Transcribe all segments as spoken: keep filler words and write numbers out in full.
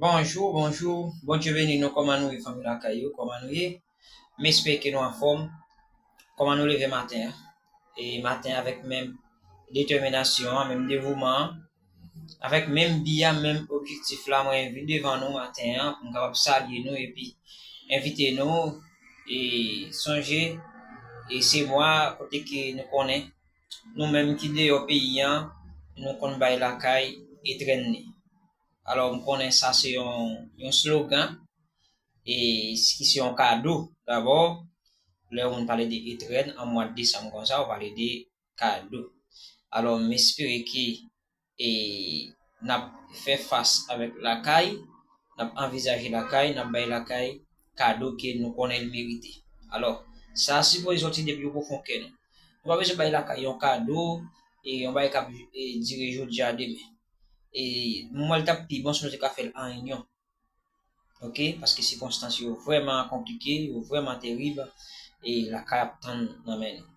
Bonjou, bonjou. Bondye beni nou. Kòman nou ye, fanmi lakay yo? Kòman nou ye? M espere ke nou anfòm. Kòman nou leve maten an? E maten avèk menm detèminasyon an, menm devouman an, avèk menm bi a, menm objektif la, mwen vin devan nou maten an pou m kapab salye nou epi envite nou e sonje e se mwa kote ke nou konnen nou menm ki deyò peyi an, nou konn bay lakay etrenn li. Alò, m konnen sa se yon, yon slogan e ki se yon kado. Dabò, lè yon moun pale de etrenn an mwa desanm konsa, ou pale de kado. Alò, m espere ke e n ap fè fas avèk lakay, n ap anvizaje lakay, n ap bay lakay kado ke nou konnen l merite. Alò, sa sipoze sòti depi o pwofon kè nou. Nou pa bezwen bay lakay yon kado e yon bagay k ap e, dire jodi a demen. E mwen, l t ap pi bon si nou te ka fè l an inyon. Ok, paske sikonstans yo vrèman konplike, yo vrèman terib, e lakay ap tann nan men nou.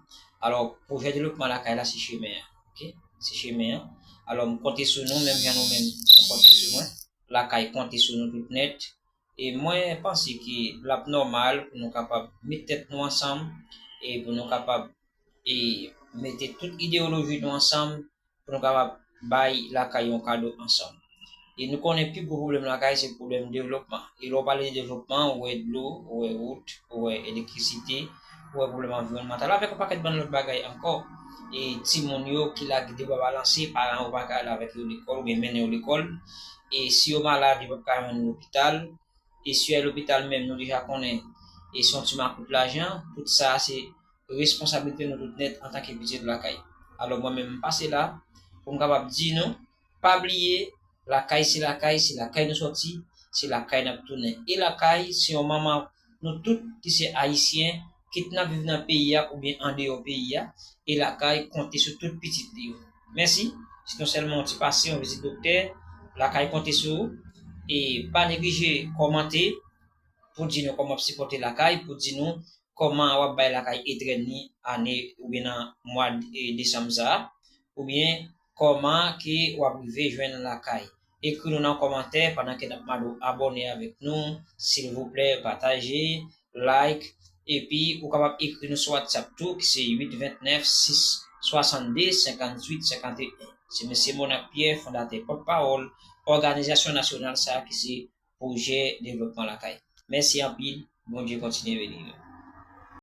Alò, pwojè devlopman lakay la se chemen an. Ok, se chemen an. Alò, m konte sou nou, menm jan nou menm, nou konte sou mwen. Lakay konte sou nou tout nèt. E mwen panse ke l ap nòmal pou nou kapab met tèt nou ansanm e pou nou kapab e mete tout ideyoloji nou ansanm pou nou kapab bay lakay yon kado ansanm. E nou konnen pi gwo pwoblèm lakay se pwoblèm devlopman. E lè w pale de devlopman, ou wè dlo, ou wè wout, ou wè elektrisite, ou wè pwoblèm anviwònmantal, avèk yon pakèt bann lòt bagay ankò. E timoun yo ki lage de bwa balanse, paran yo pa ka al avèk yo lekòl oubyen mennen yo lekòl. E si yo malad, yo p ap ka jwenn lopital. E si yo al lopital menm, nou deja konnen, e se yon ti makout lajan. Tout sa, se responsablite nou tout nèt antanke pitit lakay. Alò, mwen menm, m pase la pou m kapab di nou, pa bliye, lakay se lakay, se lakay nou sòti, se lakay n ap tounen. E lakay, se yon manman nou tout ki se Ayisyen, kit n ap viv nan peyi a oubyen andeyò peyi a, e lakay konte sou tout pitit li yo. Mèsi, se te sèlman yon ti pase, yon vizit doktè, lakay konte sou ou, e pa neglije kòmante pou di nou kòman w ap sipòte lakay, pou di nou kòman w ap bay lakay etrenn li ane oubyen nan mwa, e, desanm sa a, oubyen kòman ke w ap rive jwenn lakay. Ekri nou nan kòmantè pandan ke n ap mande w abòne avèk nou, silvouplè, pataje, like, epi ou kapab ekri nou sou WhatsApp tou, ki se uit vennèf sis swasannde senkantuit senkanteyen. Se mesye Monac Pierre, fondatè, pòtpawòl òganizasyon nasyonal sa a ki se Pwojè Devlopman Lakay. Mèsi anpil, Bondye kontinye beni nou.